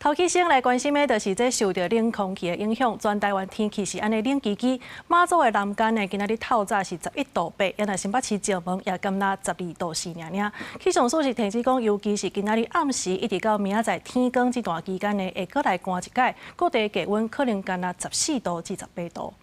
頭起先來關心的，就是這受著冷空氣的影響，全台灣天氣是按呢冷吱吱。馬祖的南竿呢，今仔日透早是11度8，啊若新北市石門也敢若12度4爾爾。氣象署是提醒講，尤其是今仔日暗時一直到明仔載天光這段期間呢，會閣來寒一擺，各地低溫可能干焦14度至18度。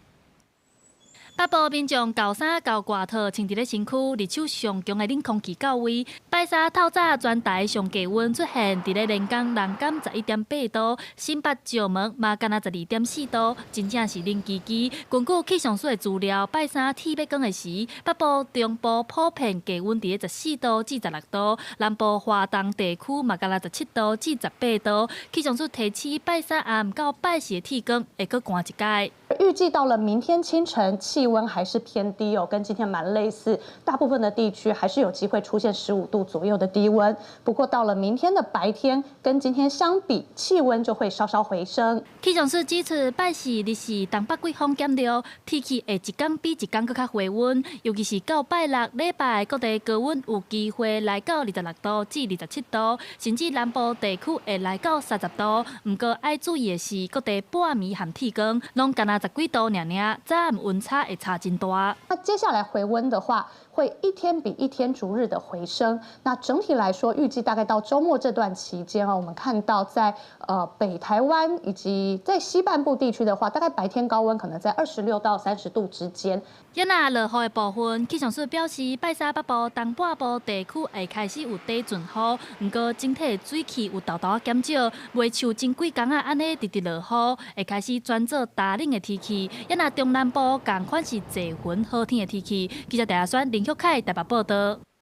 北部民眾厚衫厚外套，穿佇咧身軀，日手上強的冷空氣到位。拜三透早全台上低溫出現佇咧連江南港11.8度，新北石門嘛干焦12.4度，真正是冷吱吱。根據氣象署的資料，拜三天欲光的時，北部、中部普遍低溫佇咧14度至16度，南部華東地區嘛干焦17度至18度。氣象署提醒，拜三暗到拜四的天光會閣寒一擺。預計到了明天清晨，氣溫還是偏低哦，跟今天蠻類似。大部分的地區還是有機會出現15度左右的低溫。不過到了明天的白天，跟今天相比，氣溫就會稍稍回升。氣象署指出，拜四日是東北季風減弱，天氣會一工比一工閣較回溫。尤其是到拜六禮拜，各地高溫有機會來到26度至27度，甚至南部地區會來到30度。毋過愛注意的是，各地半暝和天光攏干焦十幾度爾爾，早暗溫差會差真大。那接下來回溫的話，會一天比一天逐日的回升。那整體來說，預計大概到週末這段期間啊，我們看到在北台灣以及在西半部地區的話，大概白天高溫可能在26到30度之間。啊若落雨的部分，氣象署表示，拜三北部、東半部地區會開始有短陣雨，毋過整體水汽有沓沓仔減少，袂像前幾工仔按呢直直落雨，會開始轉做乾冷的天氣。啊若中南部仝款是濟雲好天的天氣。記者戴亞選、林旭凱台北報道。